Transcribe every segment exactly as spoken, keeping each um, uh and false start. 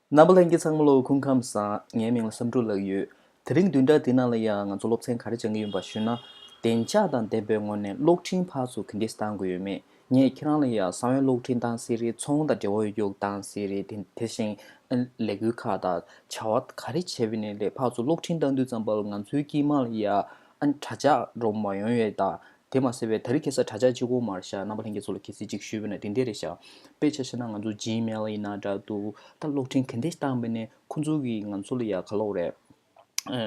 རྣམ་པ་ལྷན་རྒྱས་ཚང་མ་ལོ་སྐུ་ཁམས་བཟང་། ངའི་མིང་ལ་བསམ་འགྲུབ་ལགས་ཡོད། དེ་རིང་བདུན་ཕྲག་འདི་ནང་ལ་ཡང་ང་ཚོ་སློབ་ཚན་ག་རེ་སྦྱང་གི་ཡིན་པ་ཞུས་ན། བདེ་འཇགས་དང་ལྡན་པའི་ངོས་ནས་གློག་འཕྲིན་ཕར་ཚུར་ག་འདྲས་བཏང་དགོས་ཡོད་མེད། ངས་ཁྱེད་རང་ལ་ཡང་གསང་བའི་གློག་འཕྲིན་བཏང་སྲིད་རེད། ཚོང་དང་འབྲེལ་བ་ཡོད་རྒྱུ་བཏང་སྲིད་རེད། དེ་དེ་བཞིན་ལས་འགུལ་ཁག་དང་བྱ་བ་ག་རེ་བྱས་པ་ཡིན་ནའི་ལས་ཕར་ཚུར་གློག་འཕྲིན་བཏང་དུས་ཙམ་པ་ལ་ང་ཚོའི་དཀྱིལ་མ་ལ་ཡང་ཨ་ནི་དྲ་ཇག་འགྲོ་མ་ཡོང་ཡས་དང་། དེ་མ་ཟད་པའི་དེ་རིང་ཁ་སང་དྲ་ཇག་གཅིག་པོ་མ་རེད་ཤག་རྣམ་པ་ལྷན་རྒྱས་ཚོ་ལ་གལ་སྲིད་ཅིག་ཞུས་པ་ན་དེ་འདྲས་རེད་ཤག་དཔེ་ཆ་བཞག་ན་ང་ཚོ་Gmail ཡིན་ན་འདྲ་འདུག་ད་གློག་འཕྲིན་ག་འདྲས་བཏང་པ་ཡིན་ནའི་ཁོ་ཚོ་གིས་ང་ཚོ་ལ་ཡ་ག་ལབ་དགོས་རེད། ཨ་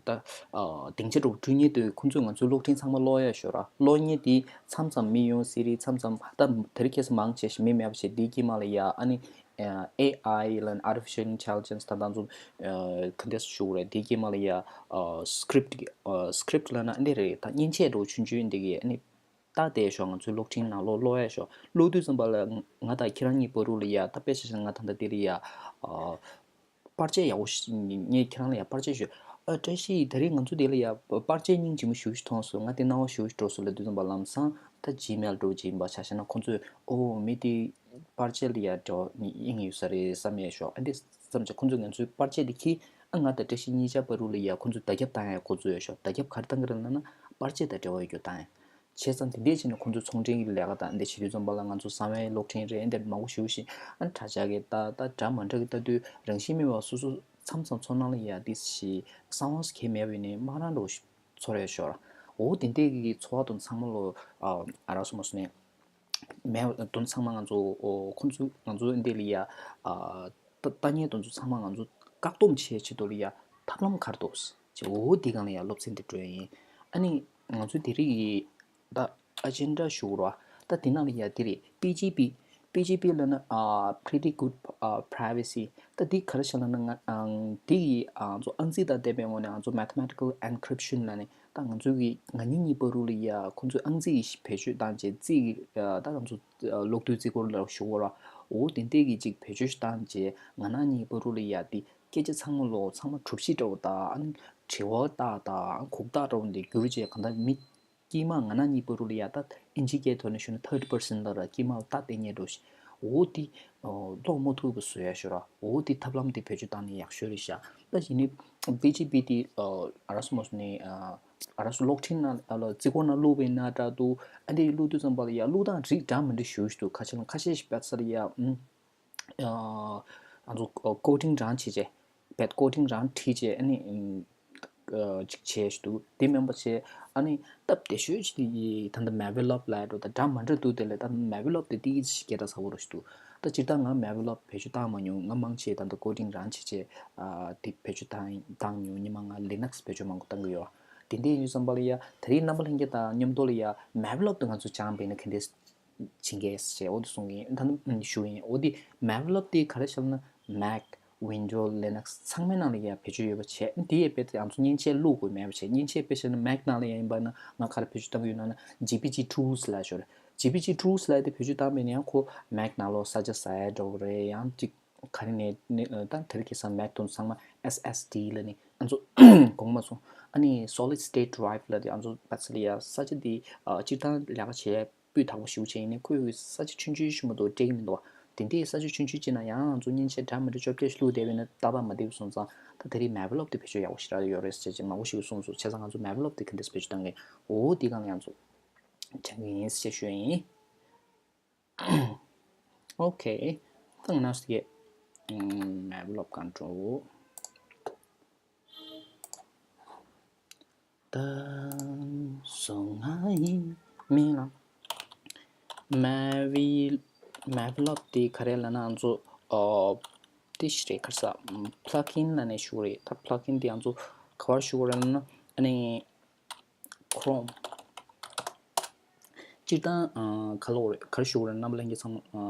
ད་ཨ་སྡིངས་ཆ་འདྲ་བོ་བསྐྲུན་མཁན་དེ་ཁོ་ཚོས་ང་ཚོའི་གློག་འཕྲིན་ཚང་མ་ཀློག་ཡ་ཤོག་ར། ཀློག་མཁན་དེ་མཚམས་མཚམས་མི་ཡོང་སྲིད་རེད། མཚམས་མཚམས་ད་དེ་རིང་ཁ་སང་མང་ཆེ་ཞིག་མི་མེད་པ་བྱས་དེའི་དཀྱིལ་མ་ལ་ཡ་ཨ་ནི་ཨ་AI ལ་Artificial Intelligence ད་ད་ཚོ་ཨ་ག་འདྲས་ཞུ་དགོས་རེད། དེའི་དཀྱིལ་མ་ལ་ཡ་ཨ་Script ཨ་Script ལབ་ན་འདི་རེད། ད་མཉེན་ཆས་འདྲ་བོ་ཆུང་ཆུང་འདི་གི་ཨ་ནི་ལྟ་བསྡད་ཤོག་ང་ཚོའི་གློག་འཕྲིན་ནང་ལོགས་ཀློག་ཡ་ཤོག་ཀློག་དུས་ཙམ་པ་ལ་ང་དང་ཁྱེད་རང་གཉིས་བར་དུ་ལ་ཡ་ད་དཔེ་ཆ་བཞག་ན་ང་ད་ལྟ་འདི་ལ་ཡ་ཨ་པར་ཆས་ཡག་པོ་ཞིག་ངས་ཁྱེད་རང་ལ་ཡ་པར་ཆས་ཞུ། ཨ་བཀྲ་ཤིས། དེ་རིང་ང་ཚོ་དེ་ལ་ཡ་པར་ཆས་སྙིང་རྗེ་མོ་ཞེ་པོ་ཞིག་མཐོང་སོང་། ང་དེ་སྣང་བ་ཞེ་པོ་ཞིག་འགྲོ་སོང་ལབ་དུས་ཙམ་པ་ལམ་སང་ད་Gmail འདྲ་བོ་ཅིག་ཡིན་པ་ཆ་བཞག་ན་ཁོ་ཚོས་ཨོ་མི་དེ་པར་ཆས་ལ་ཡ་འབྲེལ་བ་དབྱིངས་ཡོད་ས་རེད་བསམ་ཡས་ཤོག་ཨ་འདི་བསམ་བྱས་ཁོ་ཚོས་ང་ཚོའི་པར་ཆས་དེ་ཁྱེར། ཨ་ང་དང་བཀྲ་ཤིས་གཉིས་ཆ་བར་དུ་ལ་ཡ་ཁོ་ཚོས་བརྡ་ཁྱབ་བཏང་ཡ་འགོ་བཙུགས་ཡ་ཤོག་བརྡ་ཁྱབ་ག་རེ་བཏང་གི་རེད་ལབ་ན་པར་ཆས་དང་འབྲེལ་བ་ཡོད་རྒྱུ་བཏང་ཡ། བྱས་ཙང་དེ་འདྲས་བྱས་ནས་ཁོ་ཚོ་ཚོང་འབྲེལ་གྱི་ལས་ཀ་དང་འདི་བྱེད་དུས་ཙམ་པ་ལ་ང་ཚོ་གསང་བའི་གློག་འཕྲིན་རེད། འདི་མང་པོ་ཞེ་པོ་ཞིག་ཨ་ནི་དྲ་ཇག་གིས་ལྟ་ལྟ་འདྲ་མ་འདྲ་གིས་ལྟ་དུས་རང་བཞིན་མེད་པ་སོ་སོ་མཚམས་མཚམས་ཚོར་སྣང་ལ་ཡ་ཏིས་ཞིག་གསང་བ་སུ་གས་མེད་པ་ཡིན་ནའི་དམག་རང་འདྲ་བོ་ཞིག་ཚོར་ཡ་ཤོར། འོ་དེ་འདྲས་ཀྱི་ཚོར་བ་དང་ཚང་མ་ལོ་ཨ་ཨ་ར་སོ་མ་སོ་ནས་མེད་དོན་ཚང་མ་ང་ཚོ་ཨོ་ཁོང་ཚོ་ང་ཚོ་འདི་ལ་ཡ་ཨ་ལྟ་ལྟ་ཉན་དོན་ཚོ་ཚང་མ་ང་ཚོ་བཀག་སྡོམ་བྱེད་ཆེད་དུ་ལ་ཡ་ཐབས་ལམ་ག་རེ་འདུག་ཅེས་འོ་འདི་སྒང་ལ་ཡ་སློབ་ཚན་འདི་སྤྲོད་ཡིན། ཨ་ནི་ང་ཚོ་དེ་རིང་གི་ད་agenda ཞུ་རོགས། ད་དེ་ནང་ལ་ཡ་དེ་རེད། P G P P G P ལབ་ན་ཨ་Pretty Good ཨ་Privacy། ད་འདི་ག་རེ་བྱས་ལབ་ན་ང་ཨང་འདི་ཡི་ཨ་ང་ཚོ་ཨང་རྩིས་དང་འདས་པའི་ངོས་ནས་ང་ཚོ་Mathematical Encryption ལབ་ནས་ད་ང་ཚོ་གི་ང་གཉིས་གཉིས་བར་དུ་ལ་ཡ་ཁོང་ཚོའི་ཨང་རྩིས་ཡི་བེད་སྤྱོད་བཏང་བྱས་རྩིས་ཀྱི་ཨ་ད་ང་ཚོ་ཨ་གློག་རྡུལ་རྩིས་འཁོར་ལ་ཞུ་གོ་ར། འོ་དེ་འདྲས་ཀྱི་ཅིག་བེད་སྤྱོད་བཏང་བྱས་ང་རང་གཉིས་བར་དུ་ལ་ཡ་དེ་སྐད་ཆ་ཚང་མ་ལོ་ཚང་མ་གྲུབ་གཞི་འདྲ་བོ་དང་ཨ་ནི་དྲི་བ་རྟགས་དང་གུག་རྟགས་འདྲ་བོ་འདི་བསྒྱུར་བྱས་གང་ལྟར་མི་དཀྱིལ་མ་ང་རང་གཉིས་བར་དུ་ལ་ཡ་ད་ཨིན་ཇི་སྐད་ཐོག་ནས་ཞུ་ན་third person ལ་ར་དཀྱིལ་མ་ལ་རྟགས་བསྟན་མཁན་འདྲ་བོ་ཞིག་འོ་དེ་ཨ་ཀློག་མ་ཐུབ་པ་བཟོ་ཡ་ཞུ་ར། འོ་དེ་ཐབས་ལམ་དེ་བེད་སྤྱོད་བཏང་ནས་ཡག་ཤོས་རེད་ཤག་ད་གཞི་ནས་P G P དེ་ཨ་ཨ་ར་སོ་མ་སོ་ནས་ཨ་ཨ་ར་སོ་གློག་འཕྲིན་ནང་ཨ་ལ་རྩིས་འཁོར་ནང་བླུགས་པའི་ནང་འདྲ་འདུག་ཨ་འདི་བླུགས་དུས་ཙམ་པ་ལ་ཡ་བླུགས་སྟངས་རིགས་འདྲ་མི་འདྲ་ཞུ་ཞུ་འདུག་ཁ་ཤས་ལ་ཁ་ཤས་ཤིག་པད་ས་ལ་ཡ་ཨ་ང་ཚོ་coding རང་བྱེད་བྱས་པད་coding རང་བྲིས་བྱས་ཨ་ནི་ཨ་ཅིག་བྱས་ཞུ་འདུག་དེ་མིན་པ་བྱས་ཨ་ནི་སྟབས་བདེ་ཤོས་ཅིག་དེ་ད་ལྟ་Mavenlope ལབ་འགྲོ་ད་འདྲ་མི་འདྲ་འདུག་དེ་ལས་ད་Mavenlope དེ་ཏིག་ཙམ་སྐད་གྲགས་ཚ་པོ་རུ་ཞུ་འདུག་ད་སྤྱིར་བཏང་ང་Mavenlope བེད་སྤྱོད་བཏང་མ་མྱོང་། ང་མང་ཆེ་ད་ལྟ་coding རང་བྱེད་བྱས་ཨ་དེ་བེད་སྤྱོད་བཏང་བཏང་མྱོང་། ཉི་མ་ང་Linux བེད་སྤྱོད་མང་པོ་བཏང་གི་ཡོད། དེ་འདྲ་ཡིན་དུས་ཙམ་པ་ལ་ཡ་དེ་རིང་རྣམ་པ་ལྷན་རྒྱས་དང་མཉམ་དུ་ལ་ཡ་Mavenlope དེ་ང་ཚོ་སྦྱངས་པས་ན་ག་འདྲས་བྱེད་མཁན་ཞེས་འོ་དེ་གསུང་གི་ཡིན། ད་ནི་ཞུ་ཡིན། འོ་དེ་Mavenlope དེ་ག་རེ་བྱས་ན་Mac Windows Linux ཚང་མའི་ནང་ལ་ཡ་བེད་སྤྱོད་ཡོད་པ་བྱས། དེ་ཡས་དཔེ་དེ་ང་ཚོ་མཉེན་ཆས་བླུག་དགོས་མེད་པ་བྱས། མཉེན་ཆས་དཔེ་བྱས་ན་Mac ནང་ལ་ཡ་ཡིན་པ་ན་ང་ག་རེ་བེད་སྤྱོད་བཏང་གི་ཡོད་ན་ན་G P G Tools ལབ་ཞོར། G P G Tools ལབ་དེ་བེད་སྤྱོད་བཏང་པས་ན་ཡང་ཁོ་Mac ནང་ལོགས་ས་ཆ་ཟ་ཡ་འདྲ་བོ་རེད། ཡང་ཅིག་ག་རེ་ནས་ནས་ད་དེ་རིང་ཁ་སང་Mac དེ་ཚང་མ་S S D ལབ་ནས་ང་ཚོ་དགོངས་མ་སོང་། ཨ་ནི་Solid State Drive ལབ་དེ་ང་ཚོ་པད་ས་ལ་ཡ་ས་ཆ་དེ་ཨ་སྤྱིར་བཏང་ལས་ཀ་བྱེད་ཡ་སྤུས་དག་པོ་ཞེ་པོ་ཅིག་ཡིན་ནའི་ཁོས་ས་ཆ་ཆུང་ཆུང་ཞིག་མ་གཏོགས་སྤྲད་ཀྱི་མི་འདུག་བ། དེ་འདྲའི་ས་ཆ་ཆུང་ཆུང་ཅིག་ན་ཡང་ང་ཚོ་མཉེན་ཆས་འདྲ་མི་འདྲ་བཅོ་བརྒྱད་ཞིག་བླུགས་བསྡད་པ་ཡིན་ན་ཏག་ཏག་མ་བསྡད་པ་སོང་ཙང་ད་དེ་རིང་Mavenlope དེ་བེད་སྤྱོད་ཡག་པོ་ཞེ་དྲག་ཡོད་རེད་ཟེར་བྱས་མང་པོ་ཞིག་གིས་གསུངས་སོང་། བྱས་ཙང་ང་ཚོ་Mavenlope དེ་ག་འདྲས་བེད་སྤྱོད་བཏང་གི་འོ་དེ་སྒང་ལ་ཡང་ཚོ་སྦྱང་གི་ཡིན་ཟེར་ཞུ་ཡ་ཡིན། Okay. ད་ང་ནས་ཀྱི་Mavenlope control ད་སོང་ང་ཡིན་མིན་ལ་Mavi Mavenlope དེ་ག་རེ་ལབ་ན་ང་ཚོ་ཨོ་དེ་ཞིག་རེད། ག་རེ་ཟ་plugin ལབ་ནས་ཞུ་རེད། ད་plugin དེ་ང་ཚོ་ག་བར་ཞུ་དགོས་རེད་ལབ་ན་ཨ་ནི་Chrome སྤྱིར་བཏང་ཨ་ག་ལབ་དགོས་རེད། ག་རེ་ཞུ་དགོས་རེད། རྣམ་པ་ལྷན་རྒྱས་ཚང་མ་ཨ་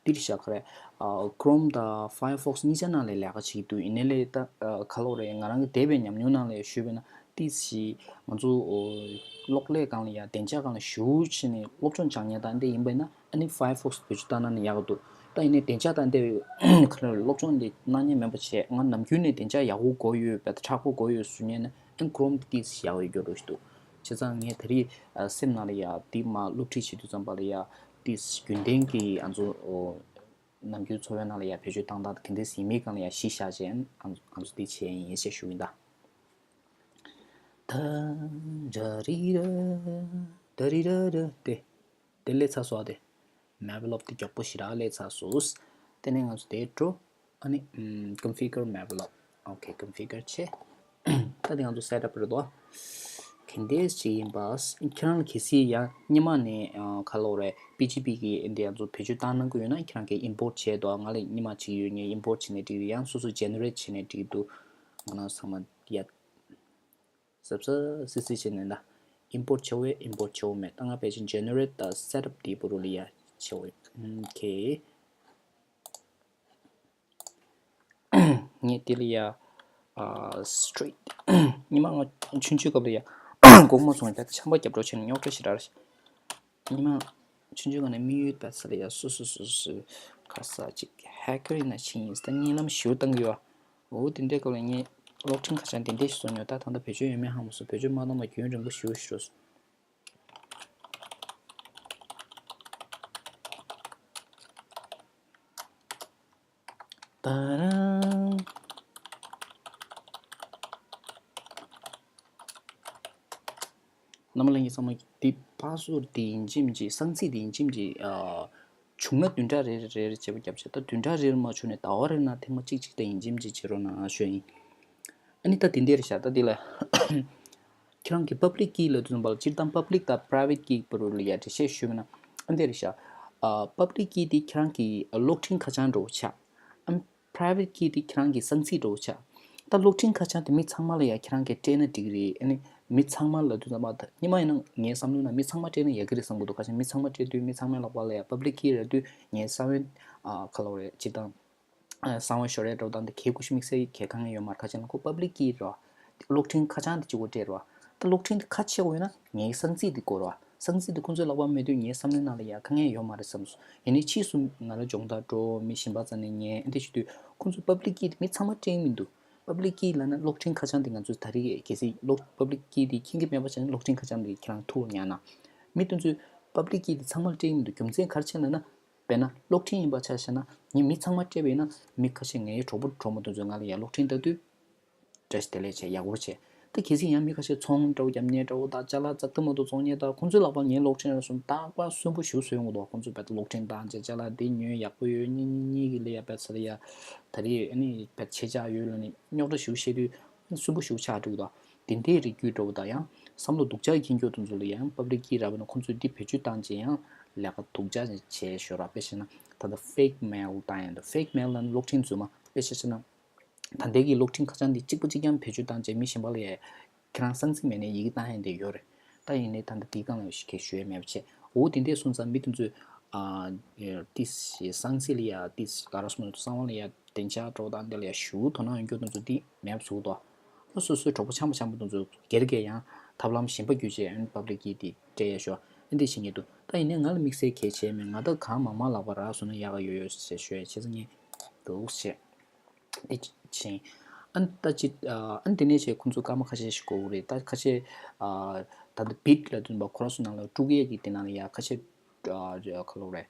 འདི་རེད་ཤག་ག་རེ་ཨ་Chrome དང་Firefox གཉིས་ཆ་ནང་ལ་ལས་ཀ་བྱེད་ཀྱི་འདུག་ཡིན་ནའི་ལས་ད་ཨ་ག་ལབ་དགོས་རེད། ང་རང་གི་འདས་པའི་ཉམས་མྱོང་ནང་ལ་ཞུས་པ་ཡིན་ན་ཏིས་ཞིག་ང་ཚོ་ཨོ་གློག་ཀླད་སྒང་ལ་ཡ་བདེ་འཇགས་སྒང་ལ་ཞེ་པོ་ཅིག་ནས་སློབ་སྦྱོང་སྦྱང་མཁན་དང་འདི་ཡིན་པ་ཡིན་ན་ཨ་ནི་Firefox བེད་སྤྱོད་བཏང་ན་ནི་ཡག་གི་འདུག་ད་ཡིན་ནའི་བདེ་འཇགས་དང་འདི་ག་ལབ་དགོས་རེད། སློབ་སྦྱོང་འདི་གནང་མཁན་མིན་པ་བྱས་ང་ནམ་རྒྱུན་ནས་བདེ་འཇགས་ཡག་པོ་དགོས་ཡོད་པ་དྲག་པོ་དགོས་ཡོད་ཞུ་མཁན་ནི་ཨ་ནི་Chrome ཏིས་ཡག་པོ་ཡོད་རྒྱུ་འདྲ་ཞིག་འདུག་བྱས་ཙང་ངས་དེ་རིང་ཨ་སེམས་ནང་ལ་ཡ་འདི་མ་སློབ་ཁྲིད་བྱེད་དུས་ཙམ་པ་ལ་ཡ་ཏིས་རྒྱུན་ལྡན་གྱི་ང་ཚོ་ཨོ་ ནམ་རྒྱུན་འཚོ་བའི་ནང་ལ་ཡ་བེད་སྤྱོད་བཏང་སྟངས་ག་འདྲས་ཡིན་མིན་སྒང་ལ་ཡ་གཞི་བཞག་བྱས་ཨམ་ཨམ་ཚོ་འདི་བྱས་ཡིན་ཞེས་ཞུ་གི་ཡིན་ད། ད་ར་རི་ར་ད་རི་ར་ར་དེ་དེ་སླེབས་ཚར་སོང་ཨ། དེ་Maplab དེ་མགྱོགས་པོ་ཞེ་དྲག་སླེབས་ཚར་སོང་། དེ་ནས་ང་ཚོ་དེ་འགྲོ། ཨ་ནི་ཨམ་configure Maplab. Okay, configure བྱས། ད་དེ་ང་ཚོ་setup རེད་དོ། ག་འདྲས་ཅིག་ཡིན་པ། ཁྱེད་རང་ལ་གལ་སྲིད་ཡང་སྔོན་མ་ནས་ཨ་ག་ལབ་དགོས་རེད། PHP གི་འདི་ང་ཚོ་བེད་སྤྱོད་བཏང་གནང་གི་ཡོད་ན་ཁྱེད་རང་གིས་import བྱས་དོ། ང་ལ་སྔོན་མ་ཅིག་ཡོད། ངས་import བྱས་ནས་འགྲིག་རེད། ཡང་སོ་སོ་generate བྱས་ནས་འགྲིག་འདུག་ང་རང་ཚང་མ་ཡ་གཟབ་གཟབ་སིལ་སིལ་བྱས་ནས་ད་import བྱེད་དགོས། import བྱེད་དགོས་མེད། ད་ང་ཕལ་ཆེར་generate དང་setup དེའི་བར་ལ་ཡ་བྱེད་དགོས། Okay. ངས་དེ་ལ་ཡ་ཨ་straight སྔོན་མ་ང་ཆུང་ཆུང་སྐབས་ལ་ཡ་དགོངས་མ་ཚོམ་ད་ཆམ་པ་རྒྱབ་འགྲོ་བྱས་ནས་རྙོག་དྲ་ཞེ་དྲག་རེད། སྔོན་མ་ཆུང་ཆུང་སྒང་ནས་དམིགས་ཡུལ་པ་ཚ་ལ་ཡ་སུ་སུ་སུ་སུ་ག་ས་ཅིག་hacker ཡིན་ན་ཆི་ཡིན་ད་བརྙན་ལམ་ཞེ་པོ་བཏང་གི་ཡོད། འོ་དེ་འདྲའི་སྐབས་ལ་ངས་གློག་འཕྲིན་ཁ་བྱང་དེ་འདྲས་ཞིག་བཟོ་མྱོང་། ད་ད་ལྟ་བེད་སྤྱོད་ཡོད་མེད་ཧ་མ་སོང་། བེད་སྤྱོད་མ་བཏང་བར་རྒྱུན་རིང་པོ་ཞེ་པོ་ཞིག་འགྲོ་སོང་། ད་རང་རྣམ་པ་ལྷན་རྒྱས་ཚང་མ་འདི་password འདི་ཡིན་གཅིག་མིན་གཅིག་གསང་ཚིག་འདི་ཡིན་གཅིག་མིན་གཅིག་ཨ་བྱུང་ན་བདུན་ཕྲག་རེ་རེ་རེ་རེ་བྱས་པ་རྒྱབ་བྱས། ད་བདུན་ཕྲག་རེ་རེ་མ་བྱུང་ནས་ཟླ་བ་རེ་ནང་ཐེངས་མ་གཅིག་གཅིག་ད་ཡིན་གཅིག་མིན་གཅིག་བྱེད་རོགས་གནང་ཞུ་ཡིན། ཨ་ནི་ད་དེ་འདྲས་རེད་ཤག་ད་འདི་ལ་ཁྱེད་རང་གི་public key ལབ་དུས་ཙམ་པ་ལ་སྤྱིར་བཏང་public དང་private key བར་ལ་ཡ་འགྲེལ་བཤད་ཞུས་པ་ན་ཨ་འདི་རེད་ཤག་ཨ་public key དེ་ཁྱེད་རང་གི་གློག་འཕྲིན་ཁ་བྱང་འདྲ་བོ་ཆགས། ཨ་private key དེ་ཁྱེད་རང་གི་གསང་ཚིག་འདྲ་བོ་ཆགས། ད་གློག་འཕྲིན་ཁ་བྱང་དེ་མི་ཚང་མ་ལ་ཡ་ཁྱེད་རང་གིས་སྤྲད་ན་འགྲིག་གི་རེད། ཨ་ནི་མི་ཚང་མ་ལབ་དུས་ཙམ་པ་ད་སྔོན་མ་ཡིན་ན་ངའི་བསམ་བློ་ན་མི་ཚང་མ་སྤྲད་ན་ཡག་གི་རེད་བསམ་གི་འདུག་ཁ་ཤས་མི་ཚང་མ་སྤྲད་དུས་མི་ཚང་མའི་ལག་པ་ལ་ཡ་public key རག་དུས་ངའི་གསང་བའི་ཨ་ག་ལབ་དགོས་རེད། སྤྱིར་བཏང་གསང་བ་ཤོར་ཡ་འདྲ་བོ་དང་དེ་གལ་ཁུ་ཤི་དམིགས་བསལ་གལ་གང་ཡང་ཡོད་མ་རེད། ཁ་ཆེ་ན་ཁོ་public key རེད་བ། གློག་འཕྲིན་ཁ་བྱང་དེ་གཅིག་པོ་སྤྲད་རེད་བ། ད་གློག་འཕྲིན་དེ་ཁ་ཕྱེ་དགོས་ཡོད་ན་ངའི་གསང་ཚིག་དེ་དགོས་རེད་བ། གསང་ཚིག་དེ་ཁོ་ཚོའི་ལག་པར་མེད་དུས་ངའི་བསམ་བློའི་ནང་ལ་ཡ་དཀའ་ངལ་ཡོད་མ་རེད་བསམ་སོང་། ཡིན་ནའི་ཕྱིས་སུ་ང་ལ་སྦྱོང་བརྡར་འགྲོ་མི་གཞན་པ་རྩ་ནས་ཉན་ཨ་འདི་བྱེད་དུས་ཁོ་ཚོས་public key དེ་མི་ཚང་མ་སྤྲད་ཀྱི་མི་འདུག public key ལབ་ན་གློག་འཕྲིན་ཁ་བྱང་དེ་ང་ཚོས་ད་རེས་གལ་སྲིད་གློག་public key དེ་མཁྱེན་གྱི་མེད་པ་བྱས་ན་གློག་འཕྲིན་ཁ་བྱང་དེ་ཁྱེད་རང་ཐུག་ཉན་ན། མི་དེ་ཚོས་public key དེ་ཚང་མ་སྤྲད་ཀྱི་མི་འདུག་རྒྱུ་མཚན་ག་རེ་བྱས་ལབ་ན། དཔེར་ན་གློག་འཕྲིན་ཡིན་པ་ཆ་བཞག་ན་ངས་མི་ཚང་མ་སྤྲད་པ་ཡིན་ན་མི་ཁ་ཤས་ངའི་གྲོགས་པོ་གྲོགས་མོ་དེ་ཚོས་ང་ལ་ཡ་གློག་འཕྲིན་ལྟ་དུས་བཀྲ་ཤིས་བདེ་ལེགས་བྱས་ཡག་པོ་བྱས། ད་གལ་སྲིད་ཡང་མི་ཁ་ཤས་ཚོང་འདྲ་བོ་རྒྱབ་མཁན་འདྲ་བོ་དང་ཅ་ལག་ཙག་ཏུ་མ་ཏུ་བཙོང་མཁན་དང་ཁོང་ཚོའི་ལག་པར་ངའི་གློག་འཕྲིན་རག་སོང་རྟག་པར་སུན་པོ་ཞེ་པོ་བཟོ་ཡོང་གི་འདུག་ཁོང་ཚོས་བལ་གློག་འཕྲིན་བཏང་བྱས་ཅ་ལག་འདི་ཉོས་ཡག་པོ་ཡོད་གཉིས་གཉིས་གཉིས་ཀྱི་ལས་ཡ་བལ་ཚ་ལ་ཡ་ད་རེས་ཨ་ནི་བལ་ཆེ་ཆག་ཡོད་ལ་ནི་རྙོག་དྲ་ཞེ་པོ་བཤད་དུས་སུན་པོ་ཞེ་པོ་ཆགས་འགྲོ་གི་འདུག་དེ་འདྲའི་རིགས་རྒྱུད་འདྲ་བོ་དང་ཡང་བསམ་བློ་སྡུག་ཅག་མཁྱེན་རྒྱུ་དེ་ཚོ་ལ་ཡང་public key རག་པ་ན་ཁོང་ཚོས་འདི་བེད་སྤྱོད་བཏང་བྱས་ཡང་ལས་ཀ་སྡུག་ཅག་བྱས་ཤོར་བ། དཔེ་བཤད་ན་ད་ལྟ་fake mail བཏང་ཡང་འདུག fake mail ལབ་ན་གློག་འཕྲིན་རྫུན་མ། དཔེ་བཤད་ན་ད་ལྟའི་གི་གློག་འཕྲིན་ཁ་བྱང་འདི་གཅིག་པ་གཅིག་རྐྱང་བེད་སྤྱོད་བཏང་བྱས་མི་གཞན་པ་ལ་ཡ་ཁྱེད་རང་གསང་ཚིག་མེད་ནས་ཡི་གེ་བཏང་ཡ་འདི་ཡོད་རེད། ད་ཡིན་ནའི་ད་ལྟ་འདི་སྒང་ལ་ཡོད་ཞེས་ཞུ་ཡ་མེད་པ་བྱས། འོ་དེ་འདྲས་སོང་ཙང་མི་དེ་ཚོས་ཨ་ཏིས་ཞེས་གསང་ཚིག་ལ་ཡ་ཏིས་ག་རེ་ཟེར་དགོས་རེད། གསང་བ་ལ་ཡ་བདེ་འཇགས་འདྲ་བོ་དང་འདི་ལ་ཡ་ཞེ་པོ་དོ་སྣང་ཡོང་རྒྱུ་དེ་ཚོ་འདི་མེད་པ་བཟོ་གི་འདུག་ཨ་སོ་སོའི་གྲོགས་པོ་འཆམ་པོ་འཆམ་པོ་དེ་ཚོ་སྒེར་གྱི་ཡང་ཐབས་ལམ་གཞན་པ་བརྒྱུད་བྱས་ཨ་ནི་public key དེ་སྤྲད་ཡ་ཞོ་ཨ་འདི་བྱེད་ངེས་འདུག་ད་ཡིན་ནའི་ང་ལ་དམིགས་བསལ་གལ་ཆེ་མེད། ང་ད་གང་མང་མང་ལག་པ་རག་སོང་ན་ཡག་ག་ཡོད་ཡོད་ཟེར་ཞུ་ཡ་བྱས་ཙང་ངས་འདུག་བྱས། དེ་ཕྱིན། ཨ་ནི་ད་ཅི་ཨ་ནི་དེ་ནས་བྱས་ཁོང་ཚོ་སྐར་མ་ཁ་ཤས་ཤིག་འགོར་གི་རེད། ད་ཁ་ཤས་ཨ་ད་ལྟ་bit ལབ་དུས་ཙམ་པ་ཁོ་རང་ཚོ་ནང་ལ་དཀྲུག་ཡས་ཀྱི་དེ་ནང་ལ་ཡ་ཁ་ཤས་ཨ་ག་ལབ་རེད།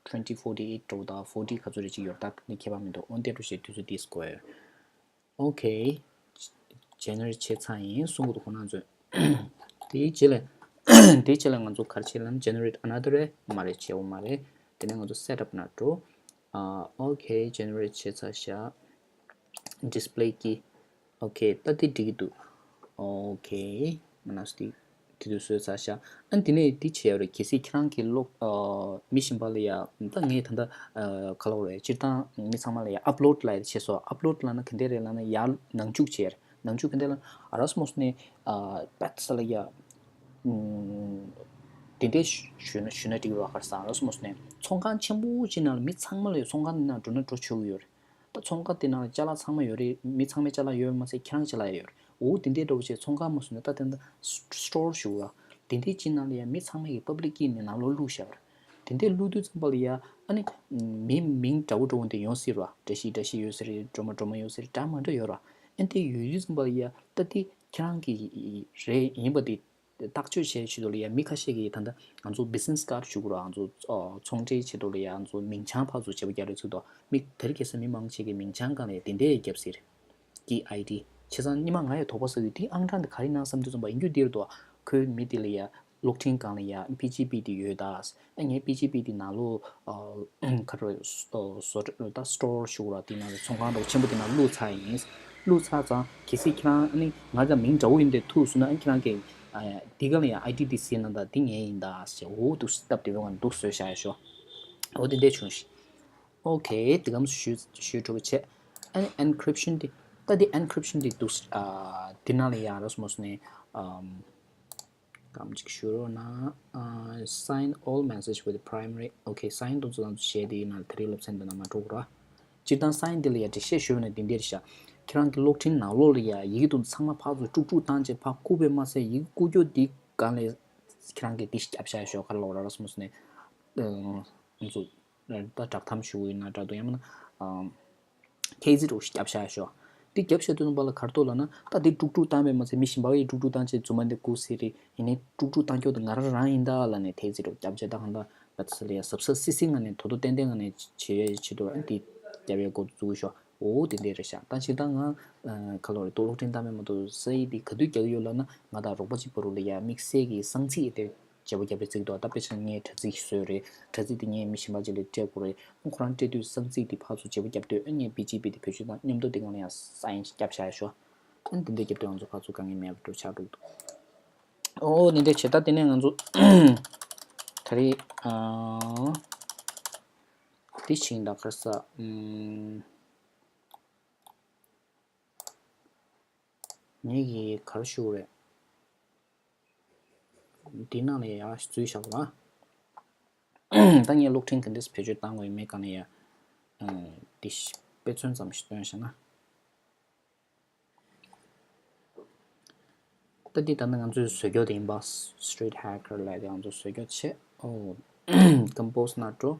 ཨ་twenty forty eight འདྲ་བོ་དང་forty ག་ཚོད་རེ་ཅིག་ཡོད་རེད། ད་ནི་ཁྱད་པར་མི་འདུག་འོན་ཏེ་འགྲོ་བྱས་དུས་ཚོད་འདི་སྐོར། Okay. Generate བྱས་ཚར་ཡིན་གསུང་གི་འདུག་ཁོང་རྣམ་ཚོས། དེའི་རྗེས་ལ་དེའི་རྗེས་ལ་ང་ཚོ་ག་རེ་བྱེད་ལབ་ན་generate another རེད་མ་རེད། བྱེད་འོ་མ་རེད། དེ་ནས་ང་ཚོ་setup ནང་འགྲོ། ཨ་okay. Generate བྱས་ཚར་ཤག display key. Okay. ད་དེ་འགྲིག་གི་འདུག Okay. མ་ན་སྟི། དེ་དུས་བཟོས་ཚར་ཤག་ཨ་ནི་དེ་ནས་དེ་བྱས་ཡོད་རེད། གལ་སྲིད་ཁྱེད་རང་གི་གློག་ཨ་མི་གཞན་པ་ལ་ཡ་ད་ངས་ད་ལྟ་ཨ་ག་ལབ་རེད། སྤྱིར་བཏང་མི་ཚང་མ་ལ་ཡ་upload ལབ་ཡ་བྱས་སོ། upload ལབ་ན་ག་འདྲ་རེད་ལབ་ན་ཡར་ནང་འཇུག་བྱས་རེད། ནང་འཇུག་ག་འདྲ་ལབ་ན་ཨ་ར་སི་མོ་སི་ནས་ཨ་པད་ས་ལ་ཡ་ཨུམ་དེ་འདྲས་ཞུ་ན་ཞུ་ན་འགྲིག་རོགས་གར་ས་ཨ་ར་སི་མོ་སི་ནས་ཚོང་ཁང་ཆེན་པོ་ཅིག་ནང་ལ་མི་ཚང་མ་ལ་ཡ་ཚོང་ཁང་དེ་ནང་འགྲོ་ན་འགྲོ་ཆོག་གི་ཡོད་རེད། ད་ཚོང་ཁང་དེ་ནང་ལ་ཅ་ལག་ཚང་མ་ཡོད་རེད། མི་ཚང་མའི་ཅ་ལག་ཡོད་མ་ཟད་ཁྱེད་རང་ཅ་ལག་ཡོད་རེད། འོ་དེ་འདྲའི་འདྲ་བོ་བྱས་ཚོང་ཁང་མ་སོང་ན་ད་དེ་འདྲ་store ཞུ་བ་དེ་འདྲའི་ཅིག་ནང་ལ་ཡ་མི་ཚང་མ་གི་public key ནས་ནང་ལོགས་བླུགས་བཞག་པ་རེད། དེ་འདྲའི་བླུགས་དུས་ཙམ་པ་ལ་ཡ་ཨ་ནི་མི་མིང་འདྲ་བོ་འདྲ་བོ་འདི་ཡོང་སྲིད་ར། བཀྲ་ཤིས་བཀྲ་ཤིས་ཡོད་ས་རེད། སྒྲོལ་མ་སྒྲོལ་མ་ཡོད་ས་རེད། འདྲ་མ་འདྲ་ཡོད་ར། ཨ་འདི་ཡོད་དུས་ཙམ་པ་ལ་ཡ་ད་དེ་ཁྱེད་རང་གི་རེད་ཡིན་པ་དེ། ཐག་གཅོད་བྱེད་ཆེད་དུ་ལ་ཡ་མི་ཁ་ཤས་ཀྱིས་ད་ལྟ་ང་ཚོ་business card ཞུ་དགོས་ར། ང་ཚོ་ཚོང་འབྲེལ་ཆེད་དུ་ལ་ཡ་ང་ཚོ་མིང་བྱང་ཕར་ཚུར་བརྗེ་པོ་རྒྱག་རེས་ཚུལ་དུ་མི་དེར་གལ་སྲིད་མི་མང་ཆེ་གི་མིང་བྱང་སྒང་ལ་ཡ་དེ་འདྲའི་རྒྱབ་ཟེར། གི་ཨའི་ཌི། བྱས་ཙང་སྔོན་མ་ང་ཡང་དོགས་པ་ཟ་གི་དེའི་ཨང་གྲངས་དེ་ག་རེ་གནང་བསམ་དུས་ཙམ་པ་ཡིན་རྒྱུ་འདིར་དུ་ཁོའི་མི་དེ་ལ་ཡ་གློག་འཕྲིན་སྒང་ལ་ཡ་པི་ཇི་པི་དེ་ཡོད་ད། ཨ་ངའི་པི་ཇི་པི་དེ་ནང་ལོགས་ཁ་རོ་བཟོ་ད་སི་ཊོར་ཞུ་ར་དེ་ནང་ཚོང་ཁང་འདྲ་ཆེན་པོ་དེ་ནང་བླུགས་ཚར་ཡིན། བླུགས་ཚར་ཙང་གལ་སྲིད་ཁྱེད་རང་ཨ་ནི་ང་ཚ་མིང་འདྲ་བོ་ཡིན་དེ་ཐུག་སོང་ན་ཨ་ཁྱེད་རང་གི་དེ་ག་ལ་ཡ་ཨའི་ཌི་དེ་ཟེར་ན་ད་དེ་ངའི་ཡིན་ད་ཟེར། འོ་འདུག་སྟབས་བདེ་བོ་ང་འདུག་བཟོས་བཞག་ཡ་ཤོག་འོ་དེ་འདྲས་བྱུང་ཞིག་ཨོ་ཁེ། དེ་གམ་ཞུ་ཞུ་གྲུབ་བྱས། ཨ་ནི་ཨེན་ཀྲིབ་ཤན་དེ་ད་དེ་ཨེན་ཀྲིབ་ཤན་དེ་འདུག་ཨ་དེ་ནང་ལ་ཡ་ར་སོ་མོ་སོ་ནས་ཨམ་གམ་ཅིག་ཞུ་རོགས་གནང་། ཨ་sign all message with primary. Okay, sign དུ་ཚོ་དང་བྱས་དེ་ཡིན་ན་དེ་རིང་སློབ་ཚན་འདི་ན་མ་འགྲོ་ར། སྤྱིར་བཏང་sign དེ་ལ་ཡ་འགྲེལ་བཤད་ཞུས་ན་དེ་འདྲ་རེད་ཤག་ཁྱེད་རང་གི་གློག་འཕྲིན་ནང་ལོགས་ལ་ཡ་ཡི་གེ་དུ་ཚང་མ་ཕར་ཚུར་དཀྲུག་དཀྲུག་བཏང་བྱས་ཕར་བཀུག་པས་མ་ཚད་ཡི་གེ་བཀུག་རྒྱུ་དེ་སྒང་ལ་ཁྱེད་རང་གི་དེ་ཞིག་རྒྱབ་བཞག་ཤོག་ཁ་ལོག་ར་ར་སོ་མོ་སོ་ནས་ཨ་ང་ཚོ། ད་བསྒྲགས་གཏམ་ཞུ་གི་ཡིན་ན་འདྲ་འདུག་ཡང་མིན་ན་ཨམ་ཐེལ་ཙེ་འདྲ་བོ་ཞིག་རྒྱབ་བཞག་ཤོག་དེ་རྒྱབ་བཞག་དུས་ཙམ་པ་ལ་ག་རེ་འདུག་ལབ་ན་ད་དེ་དཀྲུག་དཀྲུག་བཏང་བས་མ་ཚད་མི་གཞན་པ་གིས་དཀྲུག་དཀྲུག་བཏང་བྱས་རྫུན་མ་འདི་བཀུག་ཟེར་རེད། ཡིན་ནའི་དཀྲུག་དཀྲུག་བཏང་རྒྱུ་དེ་ང་རང་རང་ཡིན་ད་ལབ་ནས་ཐེལ་ཙེ་འདྲ་བོ་རྒྱབ་བྱས་ད་གང་ལྟར་ང་ཚོ་ལ་ཡ་གཟབ་གཟབ་སིལ་སིལ་ངང་ནས་དོ་དོ་ཏན་ཏན་ངང་ནས་བྱེད་ཡས་ཆེད་དུ་ཨ་འདི་རྒྱབ་ཡས་འགོ་བཙུགས་ཤོག་འོ་དེ་འདྲས་རེད་ཤག་ད་ཕྱིར་ད་ང་ཁ་ལོ་རེད་དོ་གློག་འཕྲིན་བཏང་མེད་མ་གཏོགས་ས་ཡིག་འདི་ག་དུས་རྒྱག་གི་ཡོད་ལབ་ན་ང་དང་རོགས་པ་གཅིག་བར་དུ་ལ་ཡ་དམིགས་བསལ་གྱི་གསང་ཚིག་དེ། བརྗེ་པོ་བརྒྱབ་པའི་ཚིག་འདུག་ད་དཔེ་ཆ་ངས་དྲ་ཚིགས་བཟོས་རེད། དྲ་ཚིགས་དེ་ངས་མི་གཞན་པ་ཅིག་ལ་སྤྲད་དགོས་རེད། ཁོ་རང་སྤྲད་དུས་གསང་ཚིག་དེ་ཕར་ཚུར་བརྗེ་པོ་བརྒྱབ་དུས་ཨ་ངས་པི་ཇི་པི་དེ་བེད་སྤྱོད་བཏང་མཉམ་དུ་དེ་སྒང་ལ་ཡང་སའིན་བརྒྱབ་བཞག་ཡ་ཤོག་ཨ་ནི་དེ་འདྲ་བརྒྱབ་དུས་ང་ཚོ་ཕར་ཚུར་དཀའ་ངལ་མེད་པ་འགྲོ་ཆགས་འགྲོ་གི་འདུག་ཨོ་དེ་འདྲ་བྱེད་ད་དེ་ནས་ང་ཚོ་ད་རེས་ཨ་དེ་ཕྱིན་ད་ཁར་ས་ཨམ། ངེད་ཀྱིས་ག་རེ་ཞུ་དགོས་རེད། འདི་ནང་ལ་ཡར་འཛུལ་བཞག་པ། ད་ངས་གློག་འཕྲིན་ག་འདྲས་བེད་སྤྱོད་བཏང་དགོས་ཡོད་མེད་ག་ནས་ཡ། འདི་ཤ་དཔེ་མཚོན་ཙམ་ཞིག་སྟོན་བཞག་ན། ད་འདི་ད་ནི་ང་ཚོས་བཟོ་རྒྱུ་དེ་ཡིན་པ། Street Hacker ལབ་དེ་ང་ཚོས་བཟོ་རྒྱུ་བྱས། ཨོ། Compose ནང་འགྲོ།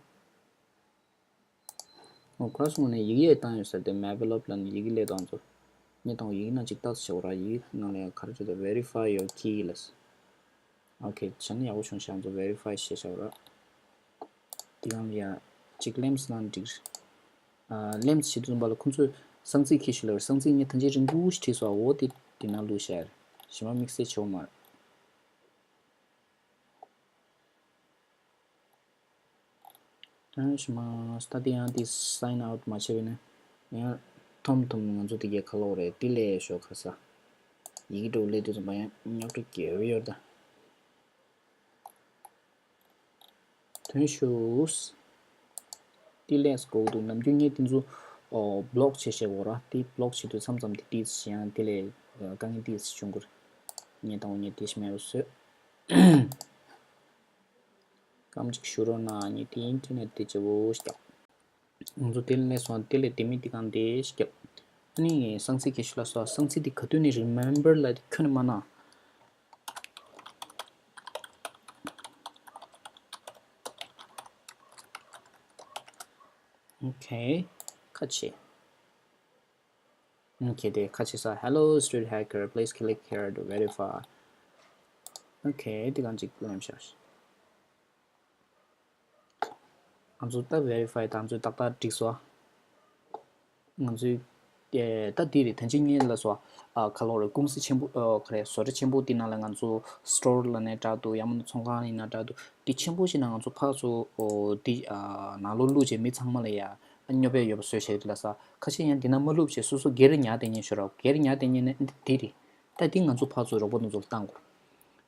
ཨོ་ཁོ་རང་ཚོ་ངོས་ནས་ཡི་གེ་བཏང་ཡོད་ཟེར་ཏེ་map loop ལབ་ནས་ཡི་གེ་སླེབས་དང་ཚོ། ངས་བཏང་བའི་ཡི་གེ་ནང་ཅིག་ལྟ་ཟེར་བ་ར་ཡི་གེ་ནང་ལ་ཡང་ག་རེ་བྱས་ཏེ་verify your key ལབ། ཨོ་ཁེ་བྱས་ན་ཡག་པོ་བྱུང་ཤག་ཚོ་verify བྱས་བཞག་ར། དེ་གང་ལ་ཡང་ཅིག་ལེམས་ནང་འགྲིག་ཨ་ལེམས་བྱེད་དུས་ཙམ་པ་ལ་ཁོང་ཚོས་གསང་ཚིག་ཁྱེར་ཞིག་ལ་གསང་ཚིག་ངས་ཐམས་ཅད་རིང་པོ་ཞིག་བྲིས་སོང་། འོ་དེ་དེ་ནང་བླུགས་ཤག་གཞན་པ་དམིགས་བསལ་བྱེད་དགོས་མ་རེད། ཨ་ཞུ་མ་ས་ད་དེ་ཡང་དེ་sign out མ་བྱས་པས་ན་ཡང་ཐོམ་ཐོམ་ང་ཚོ་དེ་གའི་ཁ་ལོག་རེད། དེ་ལས་ཤོག་ཁ་ས་ཡི་གེ་འདྲ་བོ་སླེབས་དུས་ཙམ་པ་ཡང་རྙོག་དྲ་རྒྱག་གི་ཡོད་ད། ཐོན་ཤོག་དེ་ལས་སྒོ་འདུག་ནམ་རྒྱུན་ངས་དེ་ཚོ་ཨོ་block བྱེད་བྱེད་དགོས་ར། དེ་block བྱེད་དུས་མཚམས་མཚམས་དེ་ཏིས་ཡང་དེ་ལས་དཀའ་ངལ་ཏིས་བྱུང་གི་རེད། ངས་དང་པོ་ངས་དེ་ཞིག་མེད་པ་བཟོས། སྐམ་གཅིག་ཞུ་རོགས་གནང་། ངས་དེ་ཨིན་ཊར་ནེཊ་དེ་བརྗེ་པོ་ཞིག་རྒྱག་ང་ཚོ་དེ་ལས་སོང་དེ་ལས་དེ་མི་དེ་གང་དེ་ཞིག་རྒྱག་ཨ་ནི་གསང་ཚིག་གི་ཤུ་ལ་སོ་གསང་ཚིག་དེ་ག་དུས་ནས་remember ལ་དེ་ཁྱོན་ནས་མ་གནང་། ཨོ་ཁེ། ཁ་ཆེ། ཨོ་ཁེ་དེ་ཁ་ཆེ་ས། Hello street hacker, please click here to verify. ཨོ་ཁེ་དེ་གང་ཅིག་ལེམ་ཤག་ང་ཚོ་ད་verify ད་ང་ཚོས་ཏག་ཏག་འགྲིག་སོང་། ང་ཚོས་ཨེ་ད་འདི་རེད། ད་ཅི་ངས་ལབ་སོང་། ཨ་ཁ་ལོ་རེད། ཀུང་སི་ཆེན་པོ་ཨ་ག་རེ་བཟོ་གྲྭ་ཆེན་པོ་འདི་ནང་ལ་ང་ཚོ་སི་ཊོར་ལབ་ནའི་འདྲ་འདུག་ཡང་མིན་ན་ཚོང་ཁང་ཡིན་ན་འདྲ་འདུག་འདི་ཆེན་པོ་ཞིག་ནང་ང་ཚོ་ཕར་ཚུར་ཨོ་འདི་ཨ་ནང་ལོགས་བླུགས་བྱས་མི་ཚང་མ་ལ་ཡ་ཨ་སྨྱོ་བས་ཡོད་པ་བཟོས་བྱས་རེད་ལབ་ས། ཁ་ཤས་ཡང་འདི་ན་མ་བླུགས་བྱས་སོ་སོ་སྒེར་ཉར་བསྡད་མཁན་ཤོར་ར། སྒེར་ཉར་བསྡད་མཁན་ནི་འདི་འདི་རེད། ད་འདི་ང་ཚོ་ཕར་ཚུར་རོགས་པ་དེ་ཚོ་ལ་བཏང་དགོས།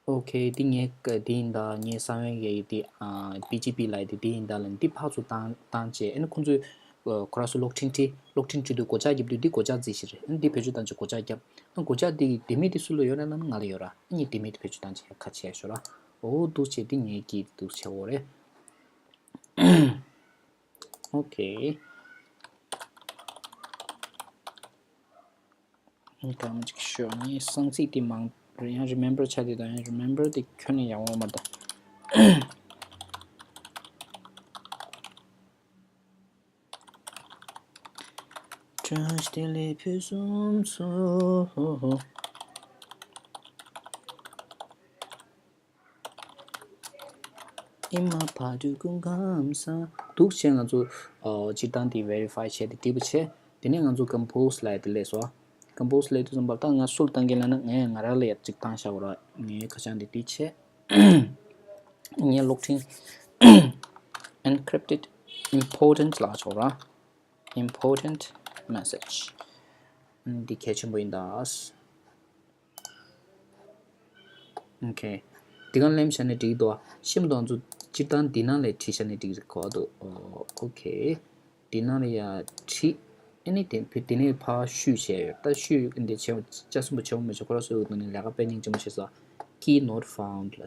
ཨོ་ཁེ། འདི་ངའི་ཀ་འདི་ཡིན་ད། ངའི་གསང་བའི་གི་འདི་ཨ་པི་ཇི་པི་ལབ་ཡ་འདི་འདི་ཡིན་ད་ལབ་ནས་འདི་ཕར་ཚུར་བཏང་བཏང་བྱས། ཨ་ནི་ཁོང་ཚོས་ཨ་ཁོ་རང་ཚོ་གློག་འཕྲིན་བྲིས། གློག་འཕྲིན་བྲིས་དུས་སྒོ་ལྕགས་རྒྱབ་དུས་འདི་སྒོ་ལྕགས་རྩིས་ཤིག་རེད། ཨ་ནི་འདི་བེད་སྤྱོད་བཏང་བྱས་སྒོ་ལྕགས་རྒྱབ། ཨ་སྒོ་ལྕགས་འདི་གི་ལྡེ་མིག་འདི་སུ་ལ་ཡོད་རེད་ལབ་ན་ང་ལ་ཡོད་ར། ཨ་ནི་ལྡེ་མིག་འདི་བེད་སྤྱོད་བཏང་བྱས་ཁ་ཕྱེ་ཤོག་ར། ཨོ་འདུག་བྱས་འདི་ངའི་གི་འདུག་བྱས་འོ་རེད། ཨོ་ཁེ། ཨང་གྲངས་གཅིག་ཤོག་ངས་གསང་ཚིག་དེ་མང་ཡང་remember ཆ་དེ་དང་ཡང་remember དེ་ཁྱོན་ནས་ཡག་པོ་མ་རེད། བཀྲ་ཤིས་བདེ་ལེགས་ཕུན་སུམ་ཚོགས། ཨེ་མ་ཕ་དུ་ཀུན་ཁམས་ས། འདུག་བྱས་ང་ཚོ་ཨ་སྤྱིར་བཏང་དེ་verify་བྱས་ཏེ་འགྲིག་པ་བྱས། དེ་ནས་ང་ཚོ་compose་ལབ་ཡ་དེ་སླེབས་སོང་། compose་སླེབས་དུས་ཙམ་པར་ད་ང་སུ་ལ་བཏང་གི་ལབ་ན། ངས་ང་རང་ལ་ཡ་གཅིག་བཏང་བཞག་གོ་ར། ངའི་ཁ་བྱང་དེ་འདི་བྱས། ངའི་གློག་འཕྲིན་encrypted important་ལབ་ཆོག་ར། important message། འདི་གལ་ཆེན་པོ་ཡིན་ད། ཨོ་ཁེ། འདི་ག་ལེམ་བྱས་ནས་འགྲིག་འདུག་ཤེས་མི་འདུག་ང་ཚོ་སྤྱིར་བཏང་འདི་ནང་ལ་བྲིས་བྱས་ནས་འགྲིག་གོ་འདུག་ཨོ་ཁེ། འདི་ནང་ལ་ཡ་བྲིས། ཨ་ནི་དེ་དེ་ནས་ཕར་བཤུས་བྱས་ཡོད། ད་བཤུས་འདི་བྱས་ལྕགས་སུན་པོ་བྱས་མི་བྱས་ཁོ་ར་སོ་ཡོད་ནི་ལས་ཀ་དཔེ་སྙིང་རྗེ་མོ་བྱས་སོ། Key not found ལ།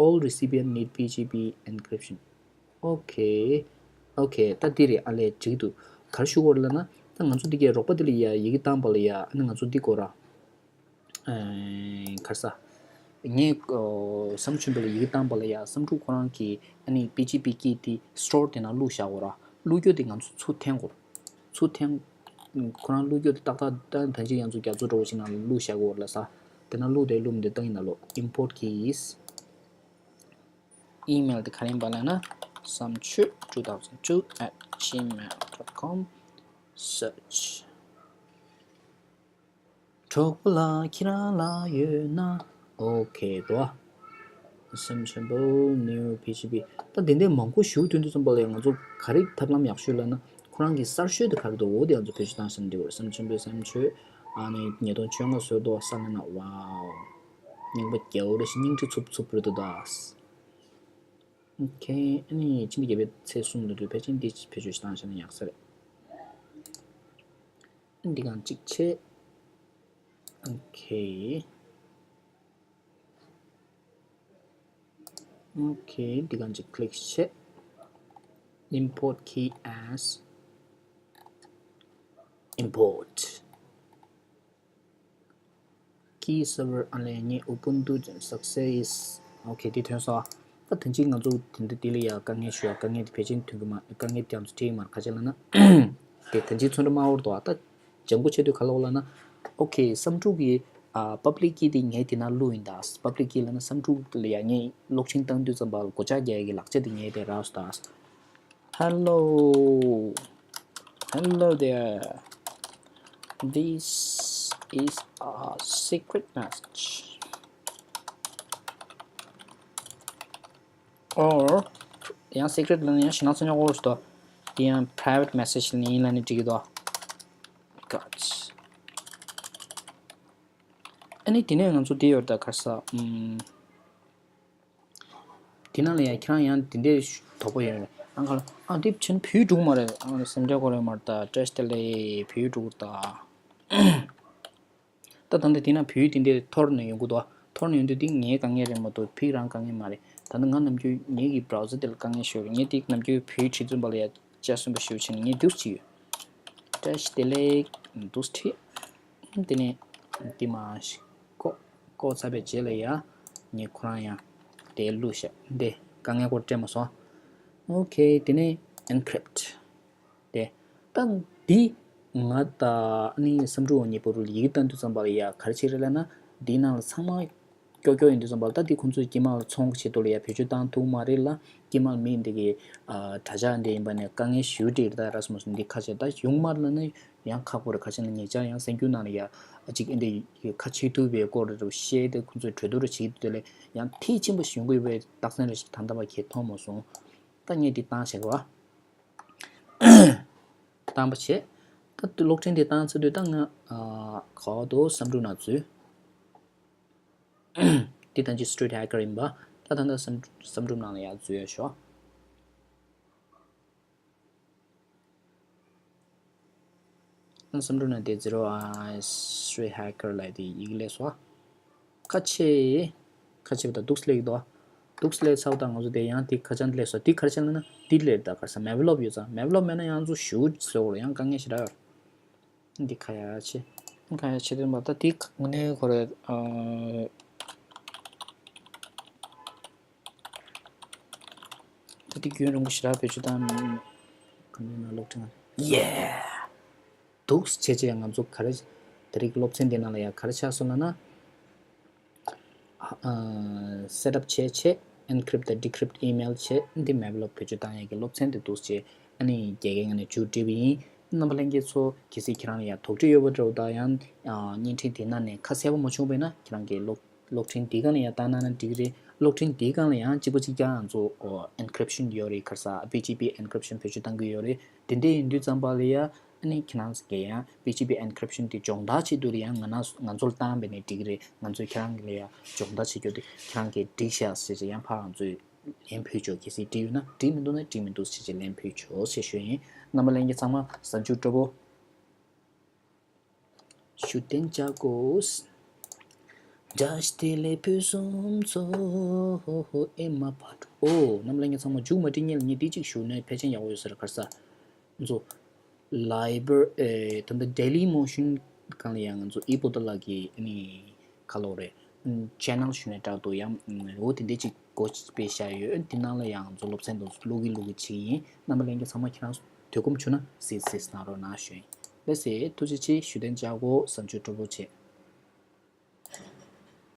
All recipient need P G P encryption. ཨོ་ཁེ། ཨོ་ཁེ། ད་འདི་རེད། ཨ་ལས་འགྲིག་འདུག་ག་རེ་ཞུ་དགོས་རེད་ལབ་ན། ད་ང་ཚོ་འདི་གའི་རོགས་པ་འདི་ལ་ཡ་ཡི་གེ་བཏང་པ་ལ་ཡ། ཨ་ནི་ང་ཚོ་འདི་དགོས་ར། ཨེ་ག་རེ་ཟ། ངས་ཨོ་བསམ་ཚུལ་འདི་ལ་ཡི་གེ་བཏང་པ་ལ་ཡ། བསམ་འགྲུབ་ཁོ་རང་གིས་ཨ་ནི་P G P key དེ་store དེ་ནང་བླུགས་བཞག་གོ་ར། བླུགས་རྒྱུ་དེ་ང་ཚོ་ཚུར་འཐེན་དགོས། ཚུར་འཐེན། ཁོ་རང་བླུགས་རྒྱུ་དེ་ཏག་ཏག་ད་ད་ཅི་ང་ཚོ་རྒྱ་མཚོ་འདྲ་བོ་ཞིག་ནང་ལ་བླུགས་བཞག་གོ་ར་ལ་ས། དེ་ནང་བླུགས་དེ་བླུགས་མི་དེ་ད་ཡིན་ན་ལོ། import keys། email དེ་ག་རེ་ཡིན་པ་ལབ་ན། བསམ་ཚུལ་two thousand two at gmail dot com search། གྲོགས་པོ་ལགས་ཁྱེད་རང་ལ་ཡོད་ན། ཨོ་ཁེ་འགྲོ། སེམས་ཆེན་པོ་new P G P། ད་དེ་འདྲའི་མང་པོ་ཞུ་དུས་དུས་ཙམ་པ་ལ་ཡང་ང་ཚོ་ག་རེ་ཐབས་ལམ་ཡག་ཤོས་ལབ་ན། ཁོ་རང་གི་གསར་ཤོས་དེ་ག་རེ་འདུག་འོ་དེ་ང་ཚོ་བེད་སྤྱོད་བཏང་ཤེས་ན་འགྲིག་གི་རེད། སེམས་ཆེན་པོའི་བསམ་ཚུལ། ཨ་ནི་ཉིས་སྟོང་བཅོ་ལྔ་བཟོས་འདུག་ས་ལ་ན། ཝའོ། རྙིང་པ་རྒྱལ་པོ་རེད་ཤག་སྙིང་རྗེ་འཚུབ་འཚུབ་རེད་འདུག་ད། ཨོ་ཁེ། ཨ་ནི་ཕྱི་ཟླ་བརྒྱད་པའི་ཚེས་གསུམ་ལ་དུས་ཕལ་ཆེར་འདི་བེད་སྤྱོད་ཞིག་བཏང་བྱས་ན་ཡག་ས་རེད། འདི་གང་གཅིག་བྱས། ཨོ་ཁེ། ཨོ་ཁེ། འདི་གང་གཅིག་click་བྱས། import key as import key server unless Ubuntu success is okay དེ་ཐོན་སོང་། ད་ཐེངས་གཅིག་ང་ཚོ་དེ་འདྲ་དེ་ལ་ཡ་དཀའ་ངལ་ཞུ་ཡ། དཀའ་ངལ་དེ་ཕལ་ཆེར་ཐོན་གི་མ། དཀའ་ངལ་དེ་ང་ཚོ་འཕྲད་ཀྱི་མ་རེད། ག་ཅི་ལབ་ན། དེ་ཐེངས་གཅིག་ཚོན་ཁྲ་དམར་པོ་འདུག་ད་ལྗང་གུ་ཆགས་དུས་ག་ལབ་ལབ་ན། ཨོ་ཁེ། བསམ་འགྲུབ་ཀྱི་ཨ་public key དེ་ངས་དེ་ན་བླུགས་ཡིན་ད། public key ལབ་ན་བསམ་འགྲུབ་ལ་ཡ་ངས་གློག་འཕྲིན་བཏང་དུས་ཙམ་པ་ལ་སྒོ་ལྕགས་རྒྱག་ཡ་གི་ལག་ཆ་དེ་ངས་དེ་རག་སོང་ད། Hello. Hello there. This is a secret message. Or ཡང་secret ལབ་ན་ཡང་ཞེད་སྣང་ཚ་ཉོག་འོར་སྟོ། དེ་ཡང་private message ལབ་ཡིན་ལབ་ནི་འགྲིག་གི་འདུག Gosh. ཨ་ནི་དེ་ནས་ང་ཚོ་དེ་ཡོད་ད་ག་རེ་ཟ། ཨམ། དེ་ནང་ལ་ཡང་ཁྱེད་རང་ཡང་དེ་འདྲའི་དོགས་པ་ཡོད་རེད། ཨང་ཁ་ལ་ཨ་འདི་ཕྱིན་བོད་འགྲོ་གི་མ་རེད། ཨང་སེམས་ཁྲལ་གོ་རེད་མ་རེད་ད། བཀྲ་ཤིས་བདེ་ལེགས། བོད་འགྲོ་གི་ད། ད་ད་འདི་དེ་ན་བོད་དེ་འདྲའི་འཐོར་ནས་ཡོང་གི་འདུག་འཐོར་ནས་ཡོང་དུས་འདི་ངའི་དཀའ་ངལ་རེད་མ་གཏོགས་ཕི་རང་དཀའ་ངལ་མ་རེད། ད་ནི་ང་ནམ་རྒྱུན་ངེད་ཀྱི་browser་དེ་ལ་དཀའ་ངལ་ཤོར་རེད། ངས་དེ་ནམ་རྒྱུན་བོད་བྲིས་ཙམ་པ་ལ་ཡ་ལྕགས་སུན་པོ་ཞེ་པོ་བྱས་ནས་ངས་འདུག་ཅིག་ཡོད། བཀྲ་ཤིས་བདེ་ལེགས། འདུག་བྲིས། དེ་ནས་དེ་མ་ཞིག་ཀོ་ཀོ་ཚ་བའི་རྗེས་ལ་ཡ་ངས་ཁོ་རང་ཡང་དེ་བླུགས་ཤག་འདི་དཀའ་ངལ་སྐོར་སྤྲད་མ་སོང་། ཨོ་ཁེ། དེ་ནས་encrypt། དེ་ད་འདི་ང་ད་ནི་བསམ་འགྲུབ་ཉེ་པོ་རུ་ཡིག་བཏང་དུས་ཙམ་པ་ལ་ཡ་ག་རེ་བྱེད་རེད་ལབ་ན། འདི་ནང་ལ་ཚང་མ་ཀྱོག་ཀྱོག་ཡིན་དུས་ཙམ་པ་ལ་ད་འདི་ཁོང་ཚོས་དཀྱིལ་མ་ལ་ཚོང་གི་ཆེད་དུ་ལ་ཡ་བེད་སྤྱོད་བཏང་ཐུབ་མ་རེད་ལ། དཀྱིལ་མ་ལ་མི་འདི་གི་ཨ་དྲ་ཇག་འདི་ཡིན་པ་ནས་དཀའ་ངལ་ཞེ་པོ་འཕྲད་ཀྱི་རེད་ད་ར་སོང་སོང་འདི་ཁ་ཆེ་ད་ཡོང་མ་རེད་ལབ་ན་ཡང་ཁག་པོ་རེད། ཁ་ཆེ་ན་ཉེ་ཆར་ཡང་གསར་འགྱུར་ནང་ལ་ཡ་ཨ་ཅིག་འདི་ཁ་ཆེ་ཐུབ་པའི་སྐོར་རེད་བཤད་དེ་ཁོང་ཚོས་གྲོས་བསྡུར་བྱེད་ཀྱི་འདུག་དེ་ལས་ཡང་མཐིལ་ཕྱིན་པ་ཞིག་ཡོང་གི་ཡོད་པའི་རྟགས་མཚན་རེ་ཞིག་ད་ལྟ་བ་ཁྱེད་མཐོང་མ་སོང་། ད་ངས་འདི་བཏང་བྱས་པ། བཏང་པ་བྱས། ད་གློག་འཕྲིན་དེ་བཏང་ཚར་དུས་ད་ང་ཨ་ག་བ་དུ་བསམ་འགྲུབ་ནང་འཛུལ། འདི་ད་ཅི་street hacker ཡིན་པ། ད་ད་ད་བསམ་བསམ་འགྲུབ་ནང་ལ་ཡར་འཛུལ་ཡ་ཤོག་ཨ་བསམ་འགྲུབ་ནང་དེ་zero eye street hacker ལབ་དེ་ཡིག་སླེབས་སོང་། ཁ་ཆེ། ཁ་ཆེ་བ་དང་འདུག་སླེབས་ཀྱི་འདུག་འདུག་སླེབས་ཚར་བ་དང་ང་ཚོ་དེ་ཡང་དེ་ཁ་བྱང་སླེབས་སོང་། དེ་ག་རེ་བྱས་ལབ་ན་དེ་སླེབས་ད་ག་རེ་ཟ། Maplab ཡོད་ཙང་Maplab མེད་ན་ཡང་ང་ཚོ་ཞུ་ཟེར་བ་ཡང་དཀའ་ངལ་ཞེ་དྲག་ཡོད། འདི་ཁ་ཡ་ཆེ། ཁ་ཡ་ཆེ་དོན་པ་ད་དེ་དངོས་གནས་ཁོ་རེ་ཨ། ད་དེ་རྒྱུན་རིང་པོ་ཞེ་དྲག་བེད་སྤྱོད་བཏང་། གང་ཡིན་ན་ལོག་ཐེངས། ཡེ། འདུག་བྱས་བྱས་ང་ཚོ་ག་རེ། དེ་རིང་སློབ་ཚན་འདི་ནང་ལ་ཡང་ག་རེ་ཆགས་སོང་ལབ་ན། ཨ། set up བྱས་བྱས། encrypt དང་decrypt email བྱས་འདི་map བེད་སྤྱོད་བཏང་ཡག་གི་སློབ་ཚན་དེ་འདུག་སེ་ཨ་ནི་རྒྱ་སྐད་ངོས་ནས་མཇུག་སྒྲིལ་བ་ཡིན། རྣམ་པ་ལྷན་རྒྱས་ཚོ་གལ་སྲིད་ཁྱེད་རང་ལ་ཡང་དོགས་འདྲི་ཡོད་པ་འདྲ་བོ་དང་ཡང་བརྙན་འཕྲིན་དེ་ནང་ནས་ཁ་གསལ་པོ་མ་བྱུང་བས་ན་ཁྱེད་རང་གི་གློག་གློག་འཕྲིན་དེའི་སྒང་ལ་ཡང་བཏང་གནང་ན་འགྲིག་གི་རེད། གློག་འཕྲིན་དེའི་སྒང་ལ་ཡང་གཅིག་པ་གཅིག་རྐྱང་ང་ཚོ་encryption ཡོད་རེད། ག་རེ་ཟེར་P G P encryption བེད་སྤྱོད་བཏང་གི་ཡོད་རེད། དེ་འདྲ་ཡིན་དུས་ཙམ་པ་ལ་ཡང་ཨ་ནི་ཁྱེད་རང་གིས་ཡང་P G P encryption དེ་སྦྱོང་བརྡར་བྱེད་དུས་ལ་ཡང་ང་ང་ཚོ་ལ་བཏང་བས་ནས་འགྲིག་གི་རེད། ང་ཚོས་ཁྱེད་རང་གི་ལ་ཡང་སྦྱོང་བརྡར་བྱེད་རྒྱུ་དེ་ཁྱེད་རང་གིས་འགྲིག་ཤག་ཟེར་བྱས་ཡང་ཕར་ང་ཚོས་ལན་ཕུལ་ཆོག་གལ་སྲིད་འགྲིག་ཡོད་ན། འགྲིག་མི་འདུག་ན་འགྲིག་མི་འདུག་ཟེར་བྱས་ལན་ཕུལ་ཆོག་ཞེས་ཞུ་ཡིན། རྣམ་པ་ལྷན་རྒྱས་ཚང་མ་གཟའ་མཇུག་སྤྲོ་པོ། ཞུ་རྟེན་བཅའ་དགོས། འཇའ་ཤིག་ལས་ཕུན་སུམ་ཚོགས་ཨེ་མ་ཕ་དྲུག་ཨོ། རྣམ་པ་ལྷན་རྒྱས་ཚང་མ་མཇུག་མ་སྒྲིལ་སྔོན་ལ་ངས་འདི་གཅིག་ཞུ་ན་ཕལ་ཆེར་ཡག་པོ་ཡོད་ས་རེད། ག་རེ་ཟེར་ང་ཚོ་Liber ཨེ་ད་ལྟ་Dailymotion སྒང་ལ་ཡང་ང་ཚོ་ཨི་པོ་ཏ་ལགས་ཀྱི་ཨ་ནི་ག་ལབ་རེད། channel ཞུ་ནས་དྲག་འདུག་ཡང་འོ་དེ་འདྲ་ཅིག་སྒོ་ཕྱེ་བཞག་ཡོད། དེ་ནང་ལ་ཡང་ང་ཚོ་སློབ་ཚན་དེ་ཚོ་བླུག་གི་བླུག་གི་བྱེད་ཀྱི་ཡིན། རྣམ་པ་ལྷན་རྒྱས་ཚང་མ་ཁྱེད་རང་ཚོ་དུས་ཁོམ་བྱུང་ན་གཟིགས་གཟིགས་གནང་རོགས་གནང་ཞུ་ཡིན། ལགས་སེ་ཐུགས་རྗེ་ཆེ། ཞུ་རྟེན་བཅའ་དགོས། གཟའ་མཇུག་སྤྲོ་པོ་བྱེད།